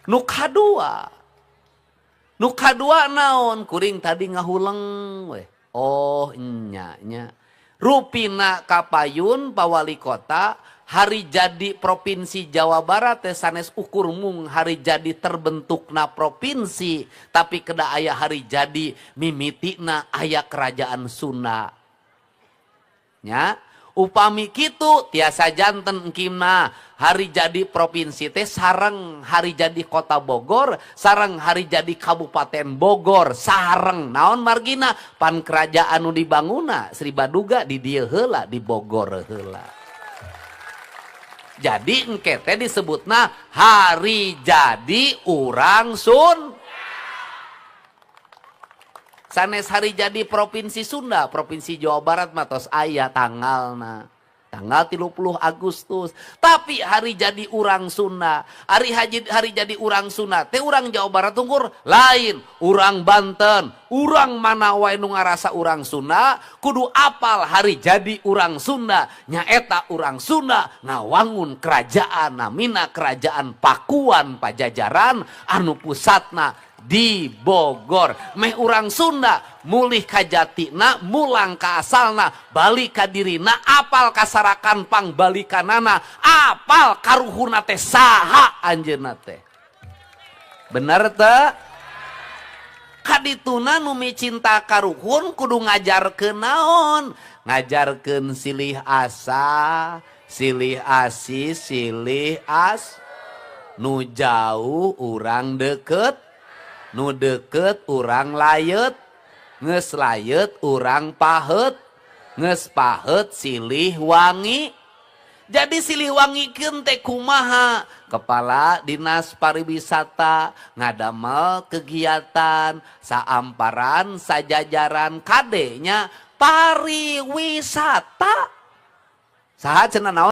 Nu kadua. Nu kadua naon? Kuring tadi ngahuleng we. Oh nya nya. Rupina kapayun Pak Wali Kota hari jadi Provinsi Jawa Barat teh sanes ukur mung hari jadi terbentukna provinsi, tapi kedah aya hari jadi mimitina aya kerajaan Sunda. Nya, upami kitu tiasa janten engkimna hari jadi provinsi teh sareng hari jadi kota Bogor, sareng hari jadi Kabupaten Bogor, sareng naon margina pan kerajaan nu dibanguna Sri Baduga di dieu heula, di Bogor heula. Jadi engke teh disebutna hari jadi urang Sun. Sanes hari jadi Provinsi Sunda, Provinsi Jawa Barat mah tos aya tanggalna. Tanggal 30 Agustus. Tapi hari jadi urang Sunda, hari haji, hari jadi urang Sunda teh urang Jawa Barat tungkur lain, urang Banten, urang mana wae nu ngarasa urang Sunda, kudu apal hari jadi urang Sunda. Nyaeta urang Sunda ngawangun kerajaan namina Kerajaan Pakuan Pajajaran anu pusatna di Bogor. Meh urang Sunda mulih kajatina, mulang ka asalna, balik ka dirina, apal kasarakan pangbalikanana, apal karuhuna teh saha anjeunna teh. Bener teu? Kadituna nu micinta karuhun kudu ngajarkeun naon? Ngajarkeun silih asah, silih asih, silih as. Nu jauh urang deket, nu deket urang layet, geus layet urang pahet, geus pahet silih wangi. Jadi silih wangikeun teh kumaha? Kepala Dinas Pariwisata ngadamel kegiatan saamparan sajajaran kadenya pariwisata. Saha cenah naon